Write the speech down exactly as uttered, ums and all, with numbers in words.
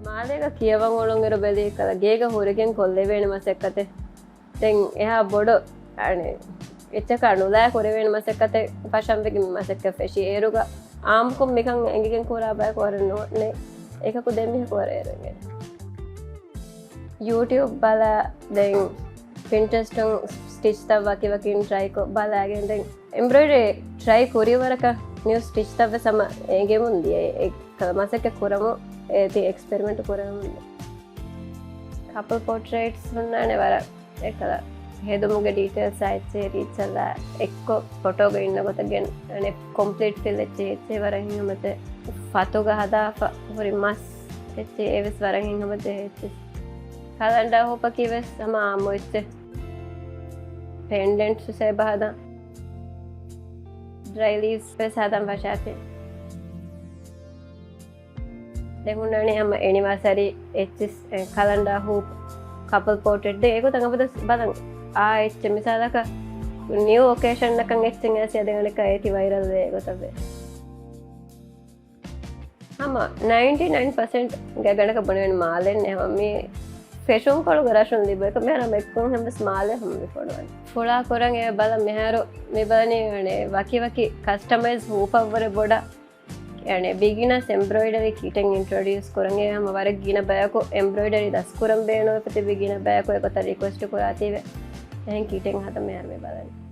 މާލޭގަ ކިޔަވަން އުޅުނުއިރު ބެލީ ކަލަ ގޭގަ ހުރެގެން ކޮށްލެވޭނެ މަސައްކަތެއް. ދެން އެހާ ބޮޑު، އަނެ، އެއްޗަކާ ނުލާ ކުރެވޭނެ މަސައްކަތެއް ފަށަންވެގެން މި މަސައްކަތް ފެށީ. އޭރުގަ އާއްމުކޮށް މިކަން އެނގިގެން ކުރާ ބަޔަކު ވަރަށް ނޫނޭ. އެކަކު ދެން މީހަކު ވަރަށް އޭރު އެނގޭނެ. ޔޫޓިއުބް ބަލާ، ދެން ޕިންޓްރެސްޓުން ސްޓިޗްތައް ވަކިވަކިން ޓްރައިކޮށް ބަލާގެން ދެން އެމްބްރޮއިޑަރީ ޓްރައި ކުރި ވަރަކަށް ނިއު ސްޓިޗްތައްވެސް ހަމަ އެނގެމުން ދިޔަ. އެ މަސައްކަތް ކުރަމުން އޭތި އެކްސްޕެރިމެންޓް ކުރަމުން. ކަޕަލް ޕޯޓްރެއިޓްސް ހުންނާނެ ވަރަށް އެކަލަ ހެދުމުގެ ޑީޓެއިލްސް އާ އެއްޗެހި ރީއްޗަށްލާ އެއްކޮށް ފޮޓޯގަ އިންނަ ގޮތަށް ގެން، އަނެ، ކޮމްޕްލީޓް ފިލް އެއްޗެހި އެއްޗެހި ވަރަށް ހިތްހަމަޖެހޭ. ފަތުގަ ހަދާފަ ހުރި މަސް އެއްޗެހި އެވެސް ވަރަށް ހިތްހަމަޖެހޭ އެއްޗެއް. ކަލަންޑާ ހޫޕަކީ ވެސް ހަމަ އާއްމު އެއްޗެއް. ޕެންޑެންޓްސް ވެސް އެބަ ހަދާ. ޑްރައި ލީވްސް ވެސް ހަދަން ފަށާފި. ދެން ހުންނާނީ ހަމަ އެނިވާސަރީ އެއްޗިސް، އެ، ކަލަންޑާ ހޫޕް، ކަޕަލް ޕޯޓްރެއްޓް ދެން އެގޮތަށް އަބަދުވެސް ބަލަން. އާ އެއްޗެއް މިސާލަކަށް ނިއު އޮކޭޝަންއަކަށް އެއްޗެއް އައިސް އަދި އަނެއްކާ އޭތި ވައިރަލް ވޭ އެގޮތަށް ވޭ. ހަމަ ނައިންޓީ ނައިން ޕަސެންޓް ގަނޑަކަށް ބުނެވެން މާލެއް ނެ. ހަމަ މި ފެށުން ކޮޅުގެ ރަށުން ލިބު އެކަ މިހާރު ހަމަ އެއްކޮން ހަމަ ވެސް މާލެ ހަމަ މި ފޮނުވަން. ފުޅާ ކުރަން އެ ބަލަ މިހާރު މި ބަލަނީ ވަކި ވަކި ކަސްޓަމައިޒް ހޫޕަށްވުރެ ބޮޑަށް. އަނެ، ބިގިނަސް އެމްބްރޮއިޑަރީ ކިޓެއް އިންޓްރޮޑިއުސް ކުރަން އެ ހަމަ ވަރަށް ގިނަ ބަޔަކު އެމްބްރޮއިޑަރީ ދަސްކުރަން ބޭނުންވެފަ ތިބި ގިނަ ބަޔަކު އެގޮތަށް ރިކުއެސްޓް ކުރާތީވެ. އެހެން ކިޓެއް ހަދަ މިހާރު މި ބަލަނީ.